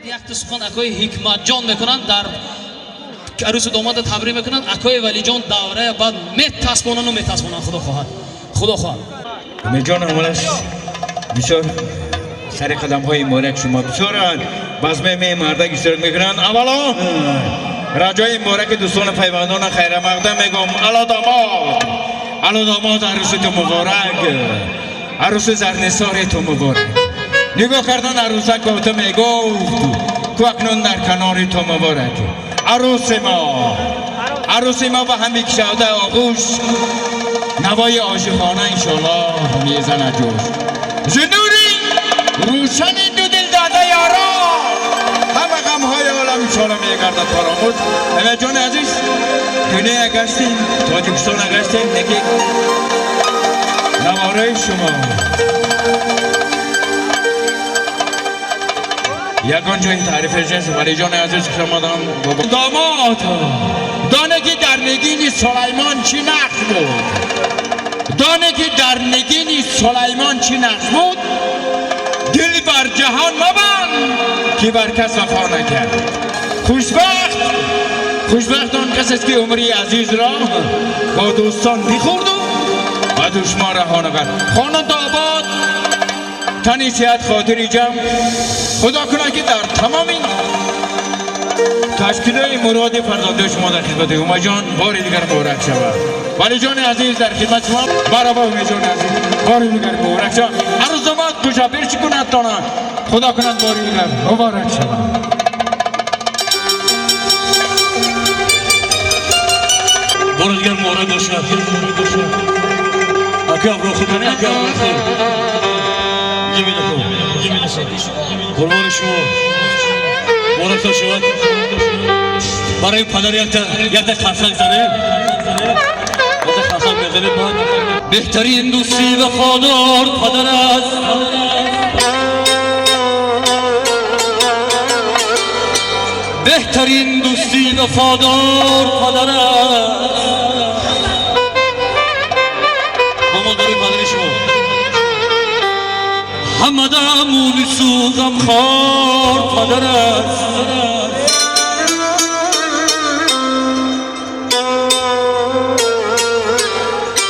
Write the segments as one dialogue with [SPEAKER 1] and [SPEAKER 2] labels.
[SPEAKER 1] Якта сухан акои Ҳикматҷон мекунанд, дар арӯсу домода табрик мекунанд. Акои Валиҷон даврая баъд метаспонану метаспонанд. Худо хоҳад, Худо хоҳад.
[SPEAKER 2] Амирҷон, аввалаш бисёр сари қадамҳои муборак шумо бисёр базмаи мардак иштирок мекунанд. Аввало раҷои мубораки дӯстону пайвандона хайрамақдам мегӯм. Ало домод, ало домод, арӯси ту муборак, арӯси зарнисори ту муборак. Нигоҳ кардан арӯсак ба ту мегуфт, ку акнун дар канори ту муборак. Арӯси мо, арӯси мо ба ҳам мекушода оғӯш, навои ошиқона иншоаллоҳ мезанад ҷӯш. Зи нури рӯшани ду дил дода ёро, ҳама ғамҳои олам иншоаллоҳ мегардад фаромӯш. Амирҷони азиз, дунёя гаштем, Тоҷикистона гаштем, неки навораи шумо ягон ҷои таърифаш нест. Валиҷони азиз, хуш омадам. Домод доне ки дар нигини Сулаймон чӣ нақш буд, доне ки дар нигини Сулаймон чӣ нақш буд, дил бар ҷаҳон мабанд ки бар кас вафо накард. Хушбахт, хушбахт он кас аст ки умри азизро бо дӯстон бихӯрду ва душман раҳо накард. Хонадо обод, тани сиҳат, хотири ҷамъ. Худо кунад ки дар тамоми ташкилои муроди фарзандаи шумо дар хидмати Ҳумайҷон бори дигар муборак шавад. Валиҷони азиз, дар хидмати шумо баробар. Ҳумайҷони азиз, бори дигар муборак шавад. Арӯс домод кушапирчи кунад тона, Худо кунад бори дигар муборак шавад.
[SPEAKER 3] Бори дигар муборак бошад. Ака Аброху кани, ака Аброху. Қурбони шумо, муборак шавад. Барои падар якта қарсак занем, якта қарсак мезанем. Баъд беҳтарин дӯсти вафодор падар аст. Беҳтарин дӯсти вафодор падар аст. Бо мо барои падари шумо ҳамада мунису ғамхор падар аст.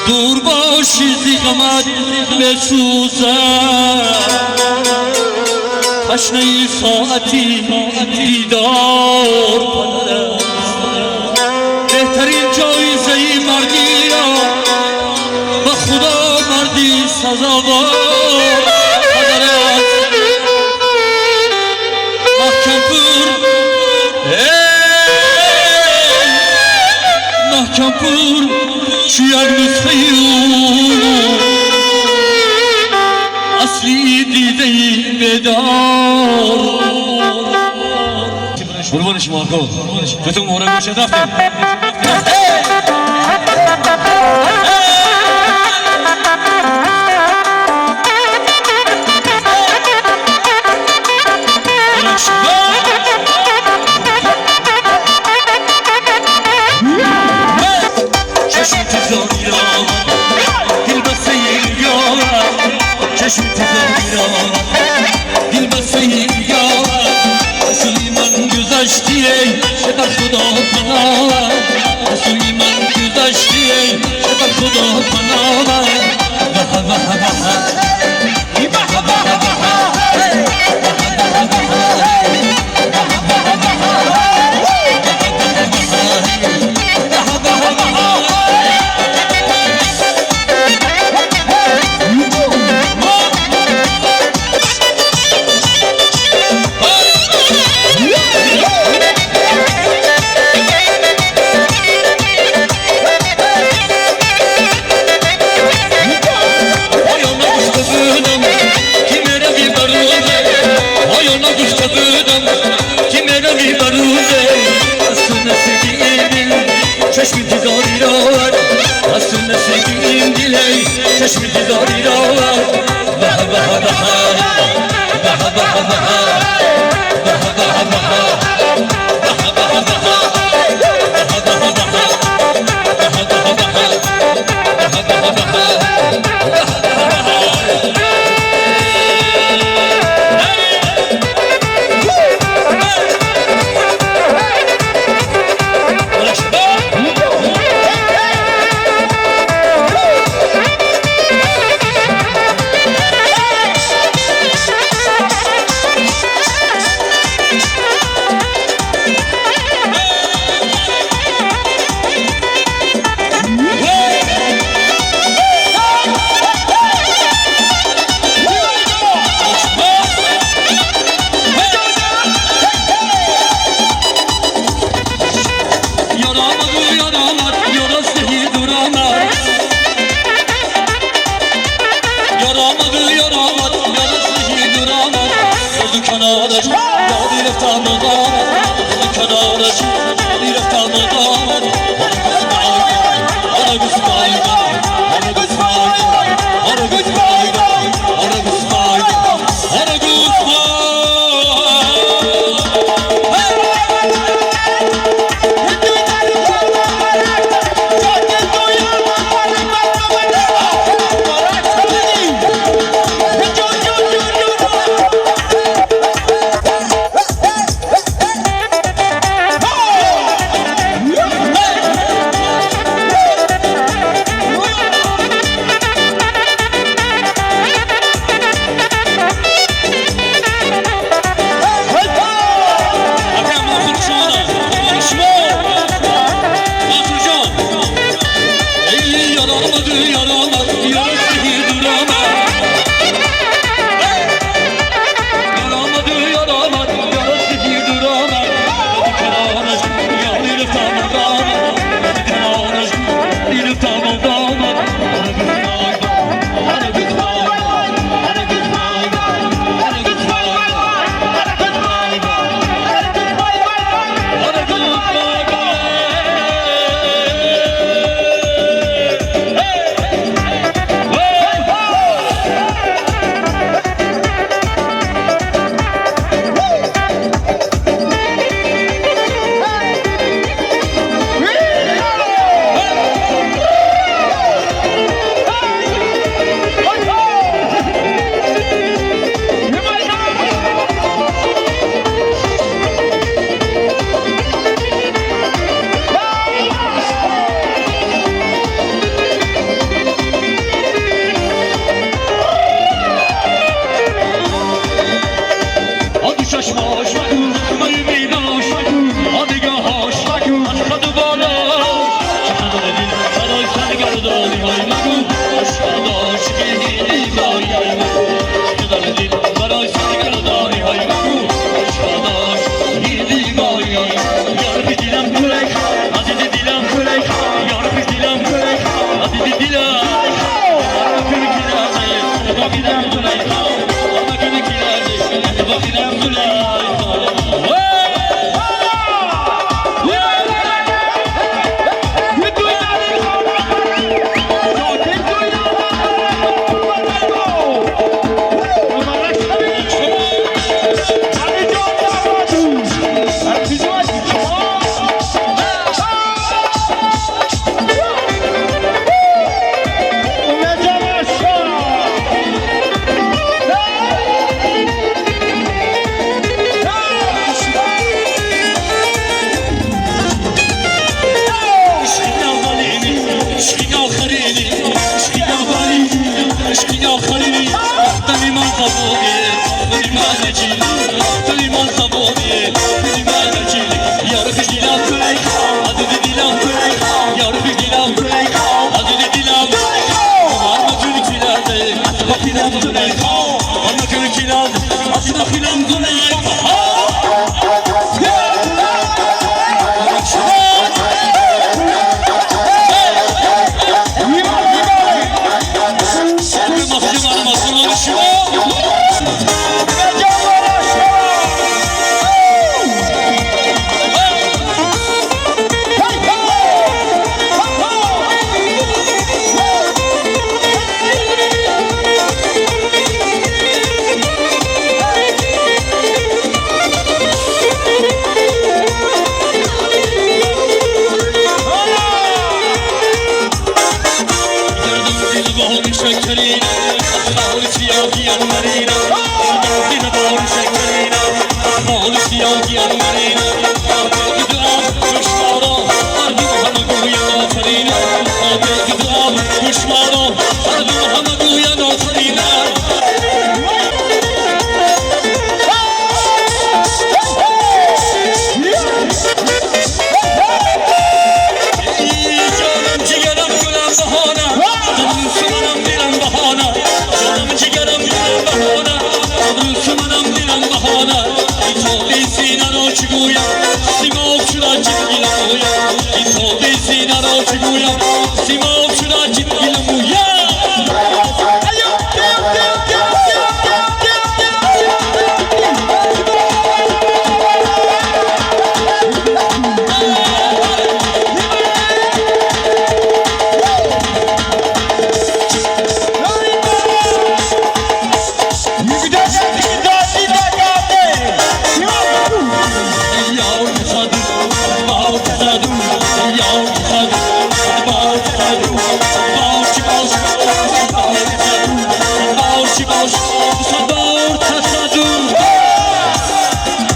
[SPEAKER 3] Дур боши зи ғамат месӯзад, ташнаи соати дидор падар аст. Беҳтарин ҷоизаи мардиро ба Худо марди сазовор падар аст. Маҳкампур, маҳкампур, чу як нусхаи ӯ асли дидаи бедор. Қурбони шумо ако, тутун муборак бошад. Рафтем. چشم انتظاری را دل بسته یارم، چشم انتظاری را دل بسته یارم. سوی من گذشتی ای بر خدا پناه، سوی من گذشتی ای بر خدا پناه. وه وه وه وه وه چشم انتظاری را از تو نسیدیم دلی، چشم انتظاری را. به به به به به به به به به به.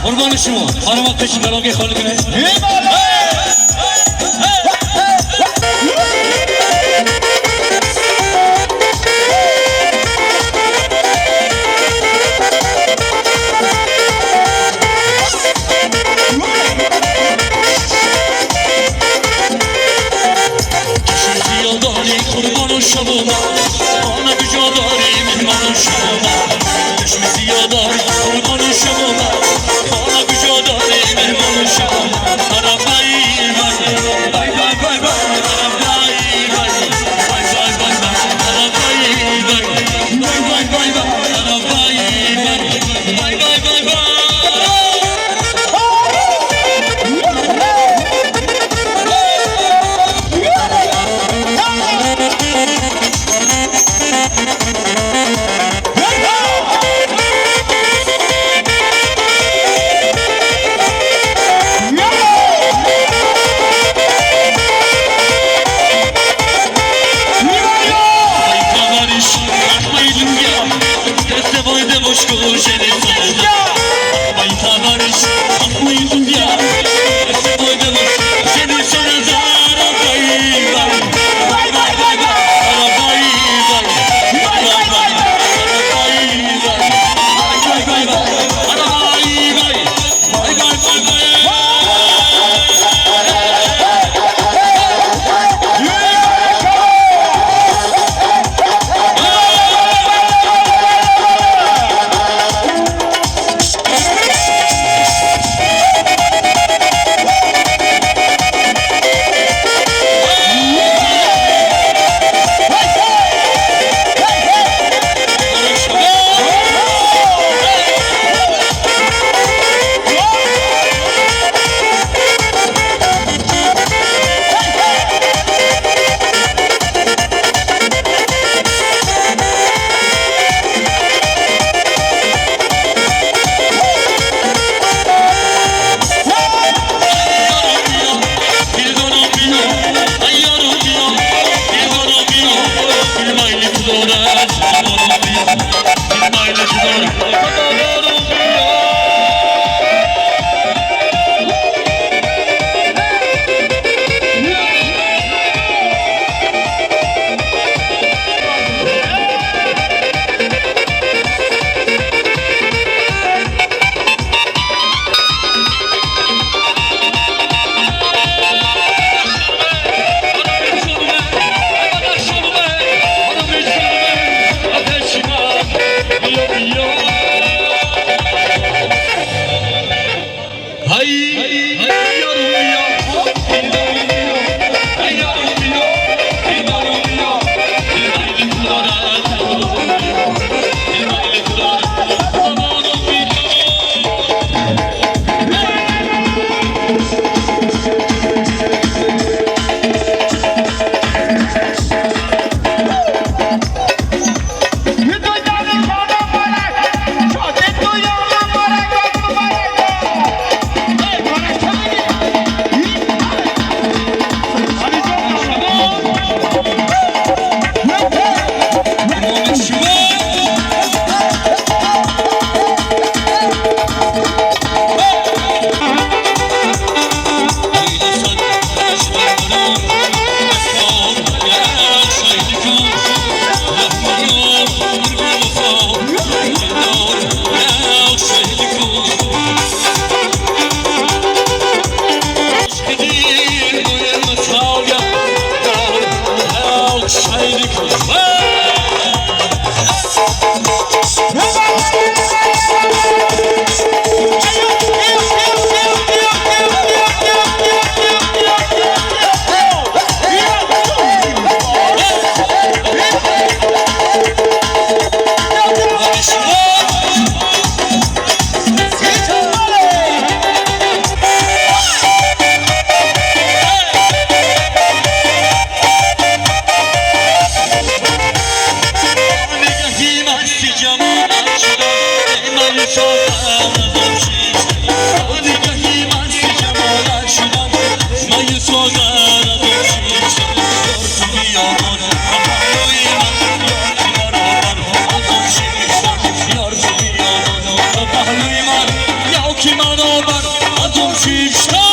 [SPEAKER 3] Қурбони шумо, марҳамат, пеши балоги холӣ кунед. Дори қурбону шумо, хона куҷо дорӣ, меҳмону шумо. Чашми сиё дорӣ, қурбону шумо, хона куҷо дорӣ, меҳмону шумо. Арабаи Баробар аз он шишта.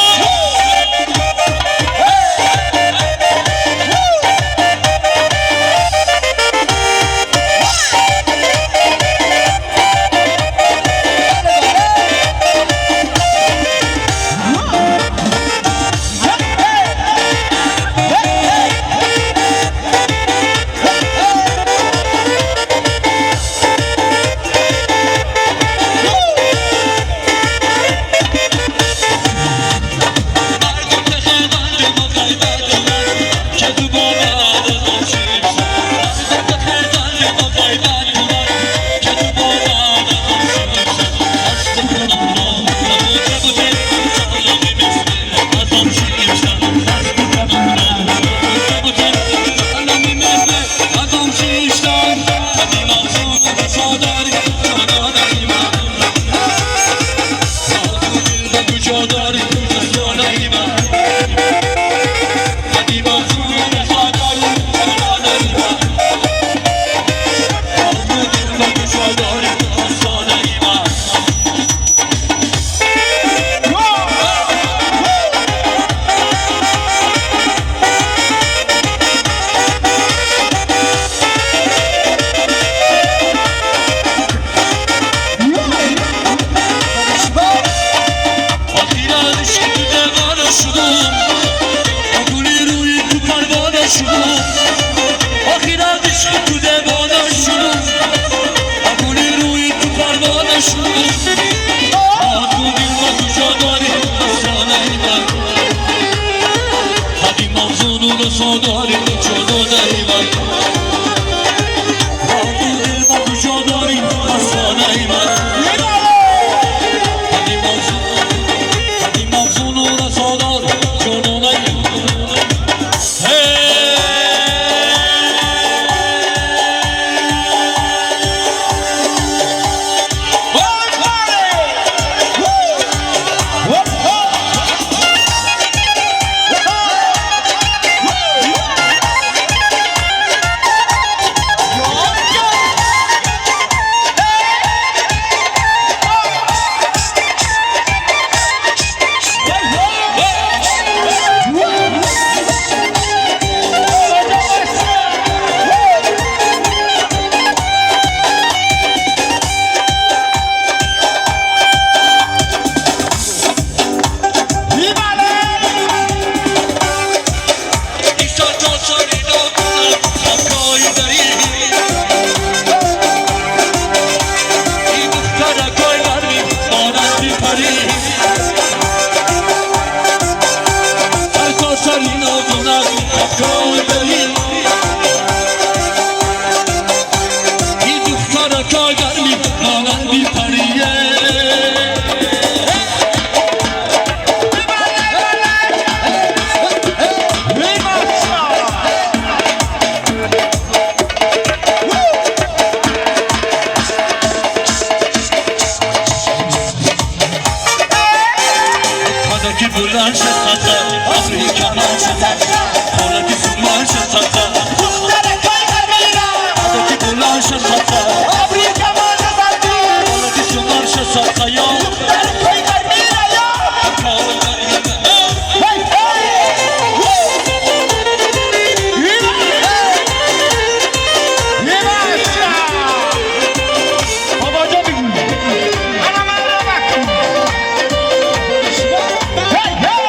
[SPEAKER 2] Hey, hey!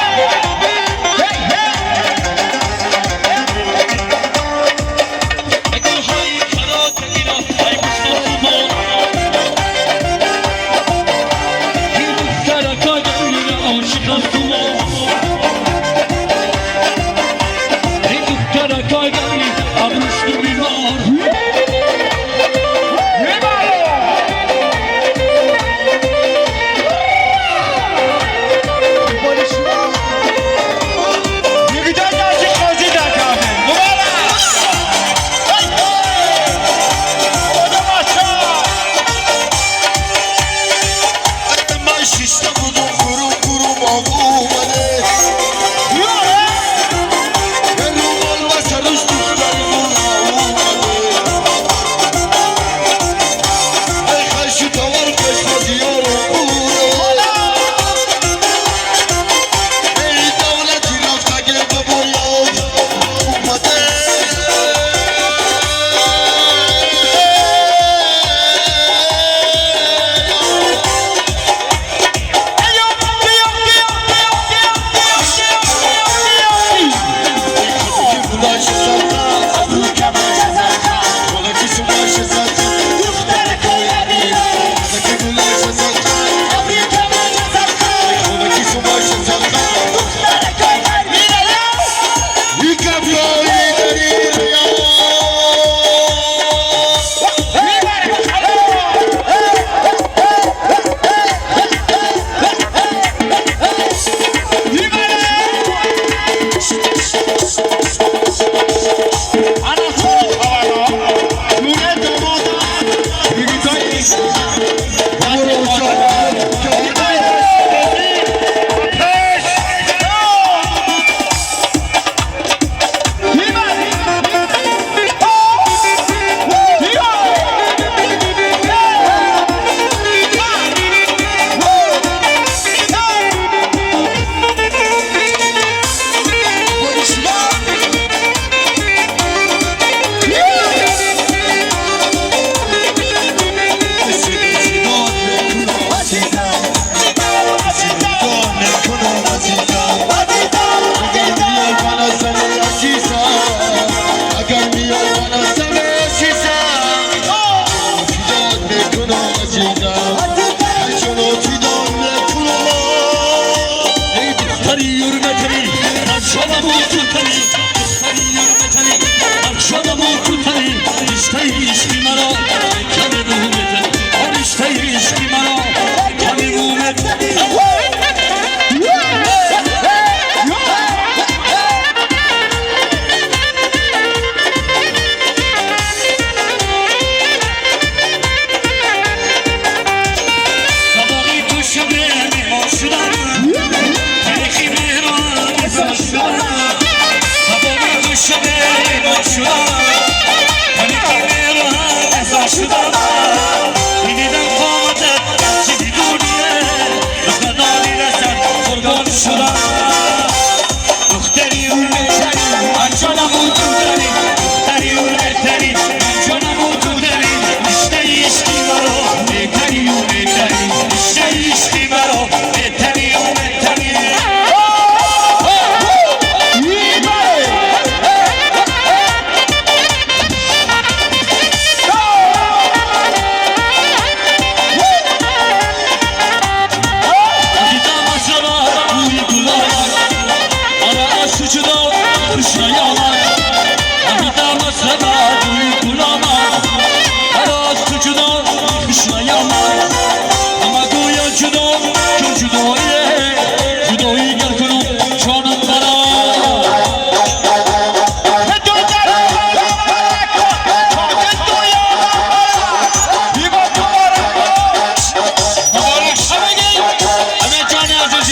[SPEAKER 2] Hey, hey!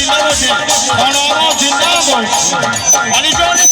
[SPEAKER 3] زنده باشید خانواده زنده باش علی جان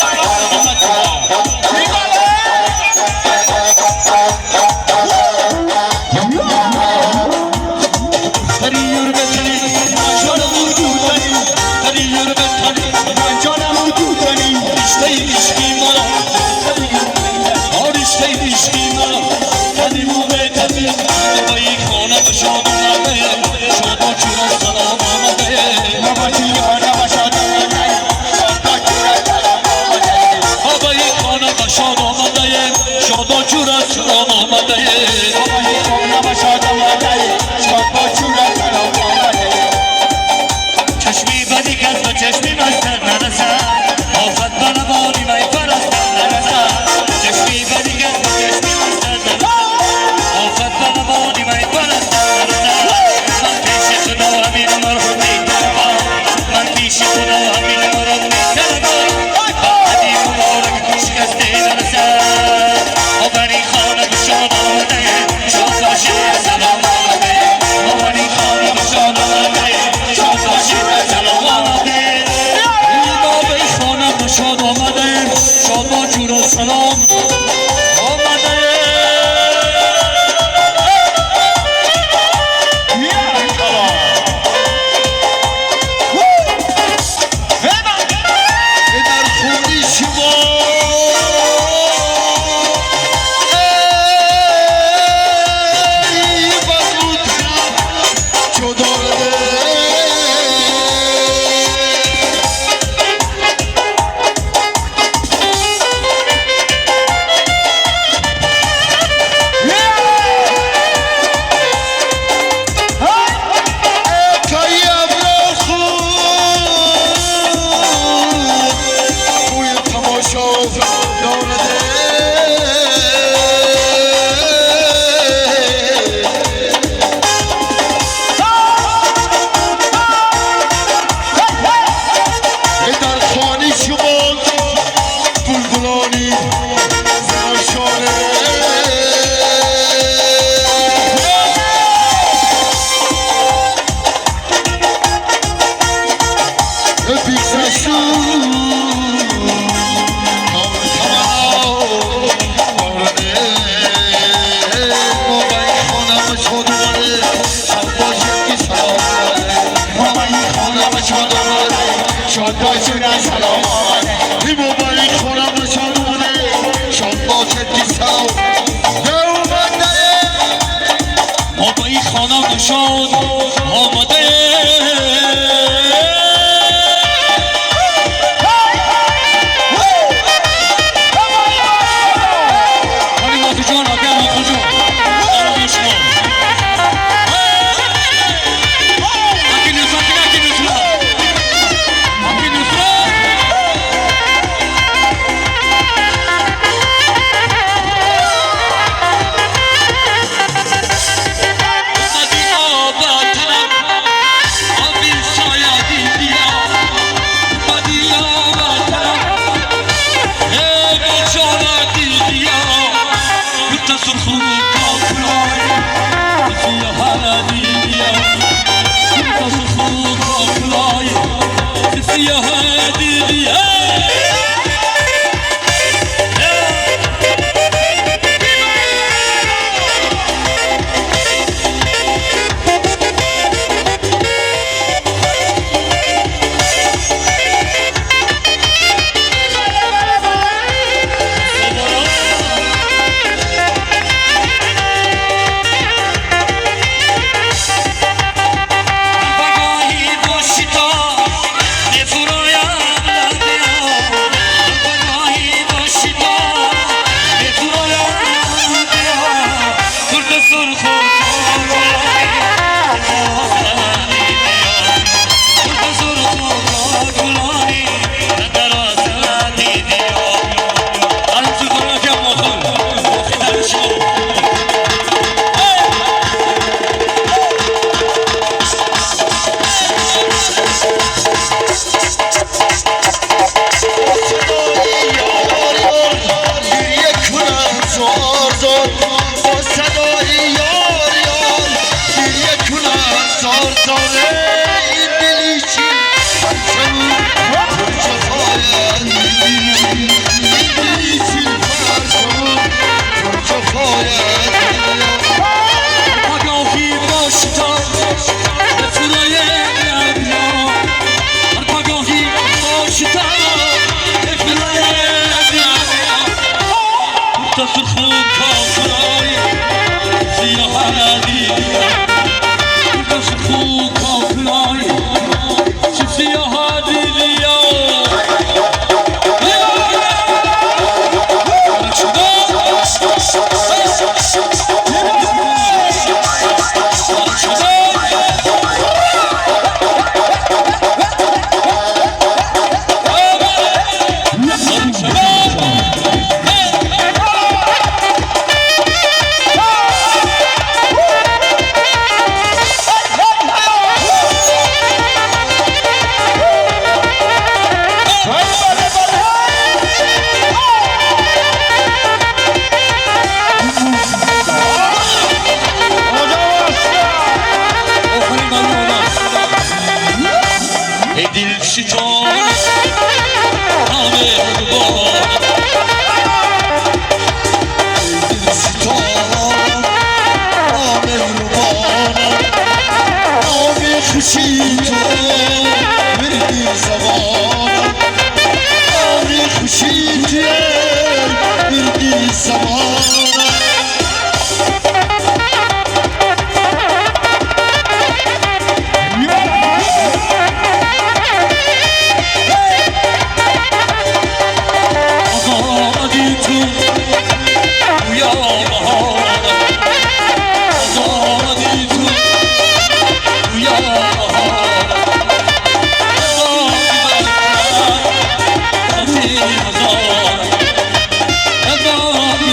[SPEAKER 3] چشمی بدی کس به چشمی مستر نرسد آفت بنبانی می پرستر نرسد چشمی بدی کس به چشمی مستر نرسد آفت بنبانی می پرستر نرسد من پیش خدا همین مرد می‌طلبم من پیش خدا همین مرد می‌طلبم بعدی مبارک شکسته نرسد آبری خانه به شاد آمده شاد باشید سلام آمده آبری خانه به شاد آمده شاد باشید سلام آمده بابای خانه به شاد آمده شاد با جور و سلام آمده.
[SPEAKER 2] در خونی شما ای بزرگ جدا.
[SPEAKER 3] شاد آمده جان آقا جان سلام شما Дил шитонам نامهربانم
[SPEAKER 4] دل ستارم نامهربانم نام خوشی تو وردی زبانم نام خوشی تو وردی زبانم.
[SPEAKER 3] آزادی تو گویا بهارم آزادی تو گویا بهارم آزادی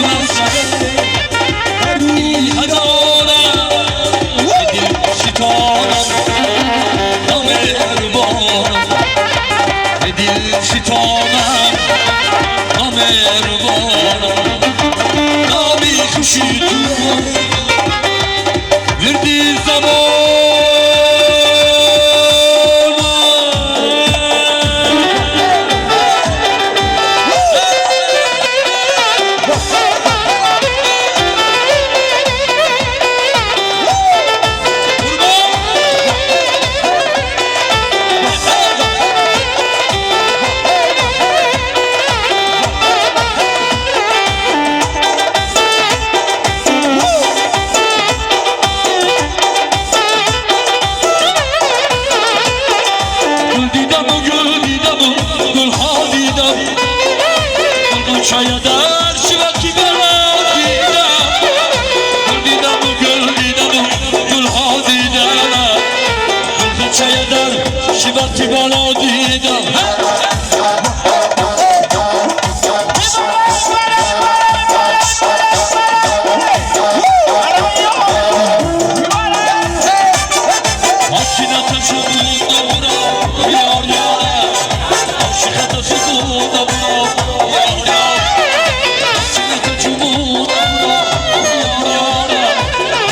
[SPEAKER 3] بر سر هزارم دل شتانم نامهربانم دل شتانم نامهربانم نامی خوشی تو وردی زمان. گل دیدم و گل دیدم و گل ها دیدم گل گلچای در شبکی بلا دیدم گل دیدم و گل دیدم و گل ها دیدم گل گلچای در شبکی بالا دیدم. Makina taşıdı bura yar yar Aşık taşıdı bura yar yar Makina taşıdı bura yar yar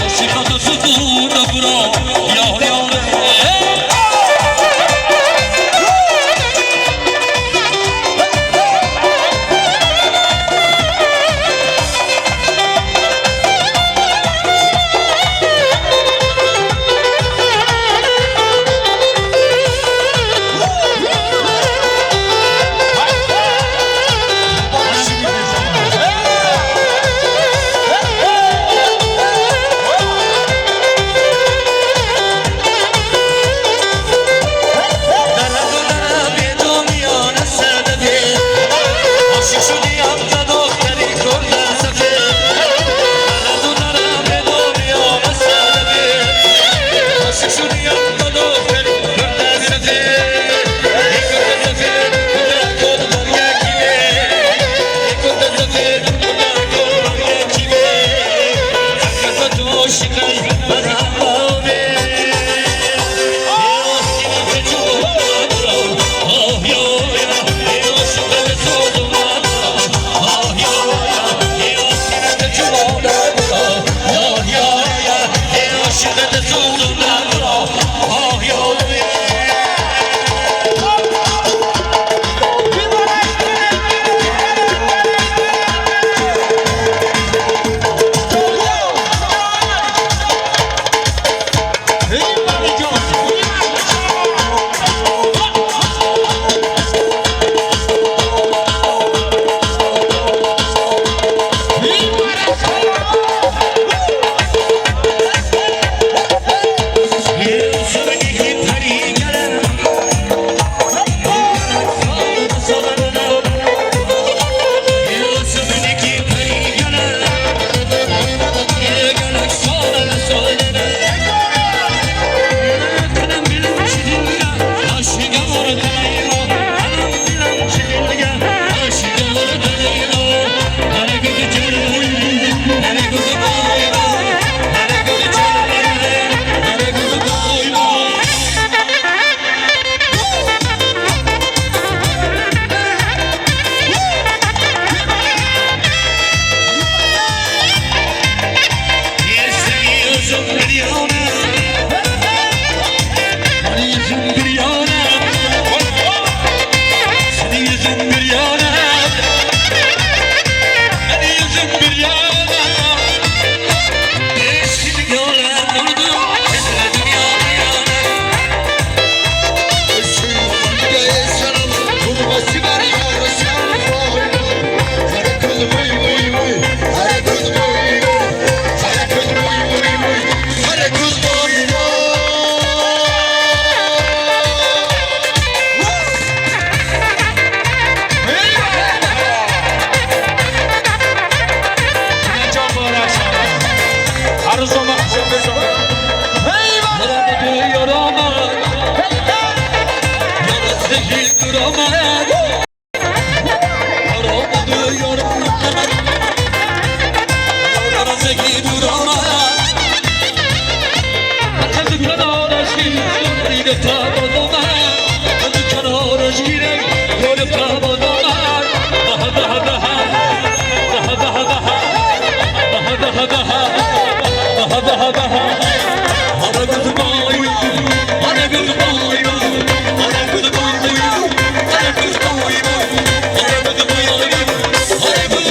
[SPEAKER 3] Aşık taşıdı bura yar yar. дур омад. Ёр омаду ёрам ёрам зеги дур омад. Аз канораш гирифта боз омад. Аз канораш гирифта боз омад. Баҳ баҳ баҳ баҳ баҳ баҳ баҳ баҳ баҳ баҳ баҳ баҳ. Ара гуд бой, ара гуд бой, ара гуд бой, ара гуд бой, ара гуд бой, ара гуд.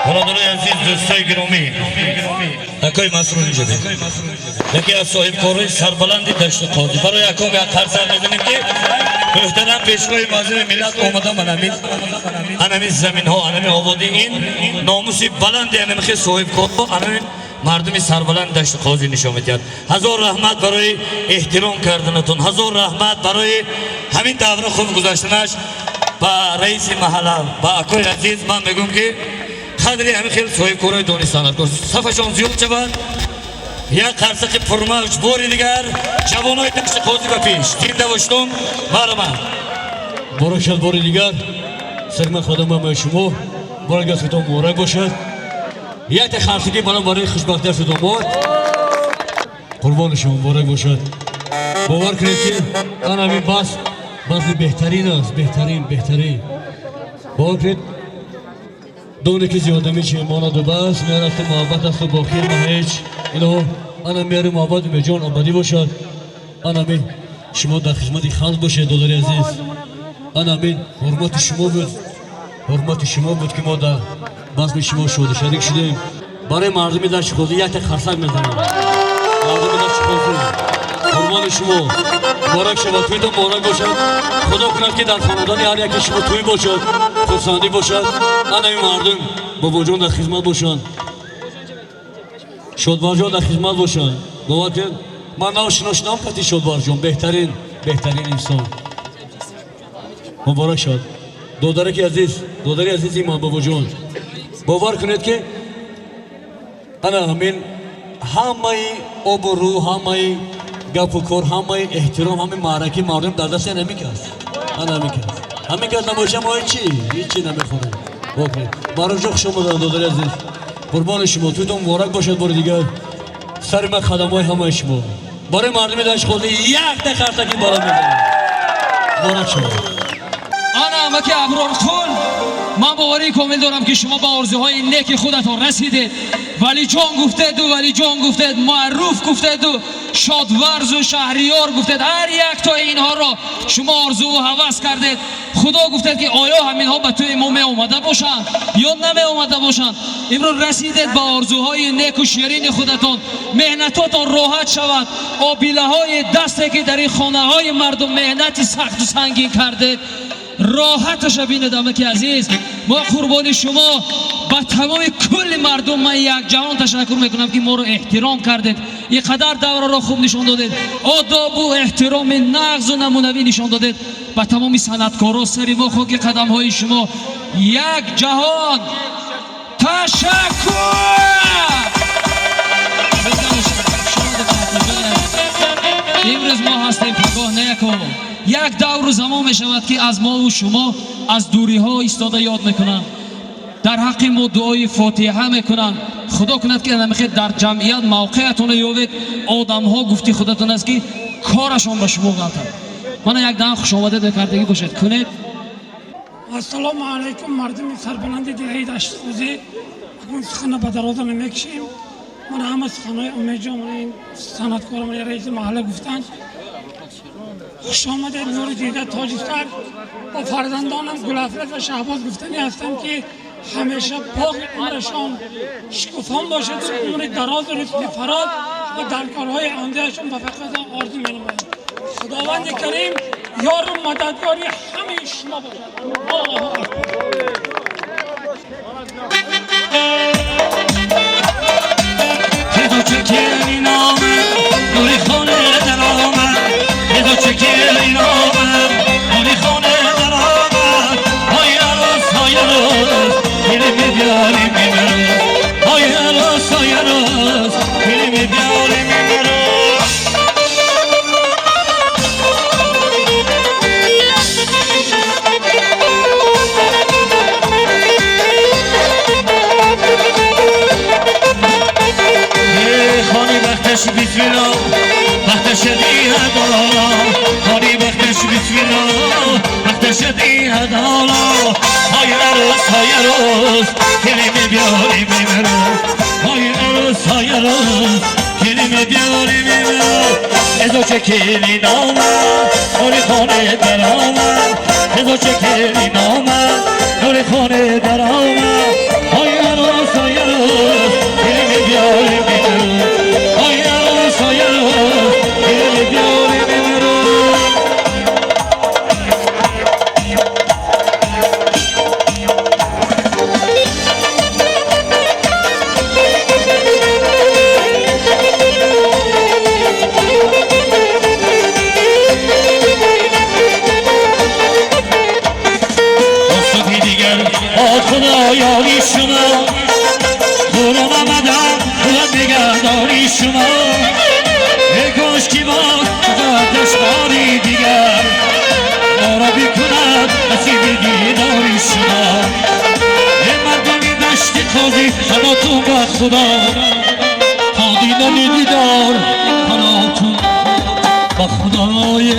[SPEAKER 3] Бародарои азиз, дӯстои гиромӣ, акои Масрур инҷо, яке аз соҳибкорои сарбаланди Дашти Қозӣ, барои аком як қарсак мезанем, ки муҳтарам пешвои муаззами миллат омада анамин заминҳо, анамин ободӣ, ин номуси баланди анамихи соҳибкорҳо, анамин мардуми сарбаланди Дашти Қозӣ нишон медиҳад. Ҳазор раҳмат барои эҳтиром карданатон, ҳазор раҳмат барои ҳамин давра хуб гузаштанаш. Ба раиси маҳалла, ба акои азиз ман мегӯм, ки қадри ҳамин хел соҳибкорои донистан сафашон зиёд шавад. Як қарсақи пурмавҷ бори дигар. Ҷавонои Дашти Қозӣ, ба пеш, зинда боштон, марҳамат.
[SPEAKER 5] Муборак шад бори дигар сарма хадам шумо, бори дигар шумо муборак бошад. Якта қарсаки баланд барои хушбахтият домод. Қурбони шумо, муборак бошад. Бовар кунед, ки ан ҳамин бас базми беҳтарин аст, беҳтарин, беҳтарин. Бовар кунед, доне ки зиёдами чи монаду бас меҳр муҳаббат асту боқӣ ма ҳеҷ. Илоҳо, ана меҳру муҳаббат умедҷон абадӣ бошад. Ана ҳамин шумо дар хизмати халқ бошед, додари азиз. Ана ҳамин ҳурмати шумо буд, ҳурмати шумо буд, ки мо дар базми шумо шоду шарик шудем. Барои мардуми Дашти Қозӣ якта қарсак мезанам. Мардуми Дашти Қозӣ, қурбони шумо, муборак шавад, тӯйтон муборак бошад. Худо кунад, ки дар хонадони ҳар яки шумо тӯй бошад, хурсандӣ бошад. Ана ин мардум, бобоҷон дар хизмат бошанд, Шодбарҷон дар хизмат бошанд. Бовар кунед, ман нав шиношинам кати Шодбарҷон, беҳтарин, беҳтарин инсон. Муборак шавад, додараки азиз, додари азизи ман, бобоҷон. Бовар кунед, ки ана ҳамин ҳамаи обу рӯ, ҳамаи гапу кор, ҳамаи эҳтиром, ҳамаи маъракаи мардум дар дасти ҳамин кас, ана ҳамин кас. Ҳамин кас набоша, мо ҳечи ҳечи намехӯрем. Бовар кунед, Маъруфҷон, хуш омаданд, додари азиз, қурбони шумо, тӯйтон муборак бошад. Бори дигар сари ман қадамҳои ҳамаи шумо. Барои мардуми Дашти Қозӣ якта қарсаки баланд мезанам. Муборак шавад.
[SPEAKER 1] Ана амаки Аброрқул, ман боварии комил дорам, ки шумо ба орзуҳои неки худатон расидед. Валиҷон гуфтеду, Валиҷон гуфтед, Маъруф гуфтеду, Шодварзу Шаҳриёр гуфтед, ҳар яктои инҳоро шумо орзуву ҳавас кардед. Худо гуфтед, ки оё ҳаминҳо ба тӯи мо меомада бошанд ё намеомада бошанд. Имрӯз расидед ба орзуҳои неку ширини худатон. Меҳнатотон роҳат шавад. Обилаҳои дасте, ки дар ин хонаҳои мардум меҳнати сахту сангин кардед, роҳаташа бинед. Амаки азиз, мо қурбони шумо. Ба тамоми кулли мардум ман якҷаҳон ташаккур мекунам, ки моро эҳтиром кардед, ин қадар давраро хуб нишон додед, одобу эҳтироми нағзу намунавӣ нишон додед. Ба тамоми санъаткоро сари мо хоки қадамҳои шумо. Як ҷаҳон ташаккур. Имрӯз мо ҳастем, пагоҳ неяко. Як давру замон мешавад, ки аз мову шумо аз дуриҳо истода ёд мекунанд, дар ҳаққи мо дуои фотиҳа мекунанд. Худо кунад, ки намехед дар ҷамъият мавқеатонро ёбед. Одамҳо гуфти худатон аст, ки корашон ба шумо ғалтад. Мана як дам хушомадед мекардагӣ бошед, кунед.
[SPEAKER 6] Ассалому алайкум, мардуми сарбаланди деҳаи Даштқӯзӣ. Акнун сухана ба дароза намекушем. Ман ҳама суханҳои Умедҷон, ин санъаткор, раиси маҳалла гуфтанд. Хуш омадед, нури дида, тоҷи сар. Бо фарзандонам Гулафраз ва Шаҳбоз гуфтанӣ ҳастам, ки ҳамеша боғи умрашон шукуфон бошад, умри дарозу ризқи фароз ва дар корҳои ояндаашон муваффақият орзу менамоям. Худованди Карим ёру мададгори ҳамаи шумо бошад. Аллоҳу акбар.
[SPEAKER 3] نوری خانه در آمد، چکر آمد، نوری خانه در آمد. های عروس، های عروس، دل می بیاری میبرم. های عروس، های عروس، دل می بیاری میبرم. خانی وقتش بسم الله، وقتش دی هدالا. خانی وقتش بسم الله، وقتش دی هدالا. های عروس، های عروس، دل می بیاری میبرم. های عروس، های عروس، دل می بیاری میبرم. ازو چکلی نامد، نوری خانه در آمد. ازو چکلی نامد، نوری خانه در آمد. های عروس، های عروس، دل می بیاری میبرم. های عروس، های عروس، دل می بیاری میبرم. خدایانی شما خورم آمدم، خدا نگهداری شما. ای کاش که با قدش باری دیگر ما را بکند نصیب دیداری شما. ای مردمی دشت قاضی، پناهتون به خدا، تا دیدن دیدار پناهتون به خدای.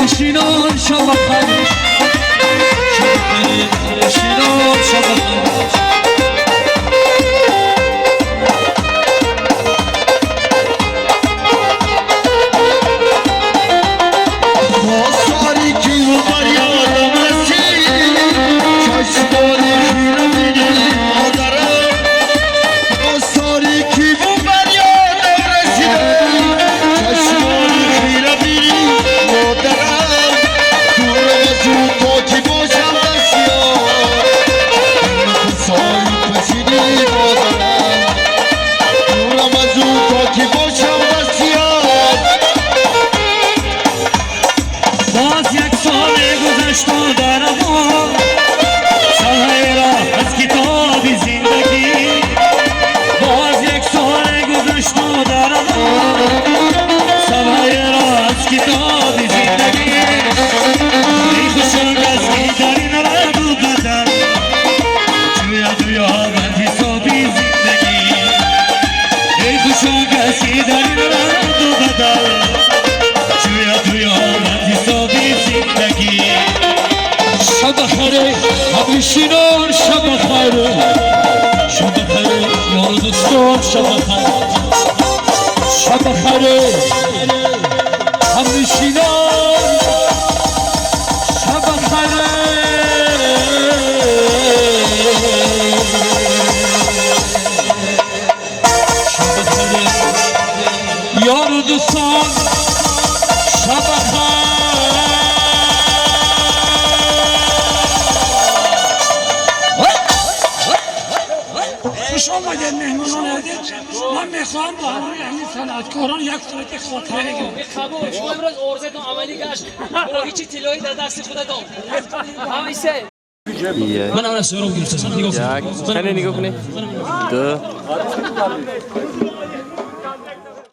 [SPEAKER 1] نشینان شب خیر، شب خیر، نشینان شب خیر. همنشینان شب خیر، شب خیر، یار دوستان شب خیر، شب خیر، همنشینان شب خیر. شب خیر، یار دوستان.
[SPEAKER 6] Мехоҳам бо ҳамаи ҳамин санъаткорон як сурати хотира бигирам.
[SPEAKER 1] Қабул. Шумо имрӯз орзуятон амалӣ гашт. Гоҳичи тиллоӣ дар дасти худатон. Ҳамисе. Ман ана суҳроб гирифтасам. Нигоҳ
[SPEAKER 7] Як.
[SPEAKER 1] Кунед.
[SPEAKER 7] Қане, нигоҳ кунед. Ду.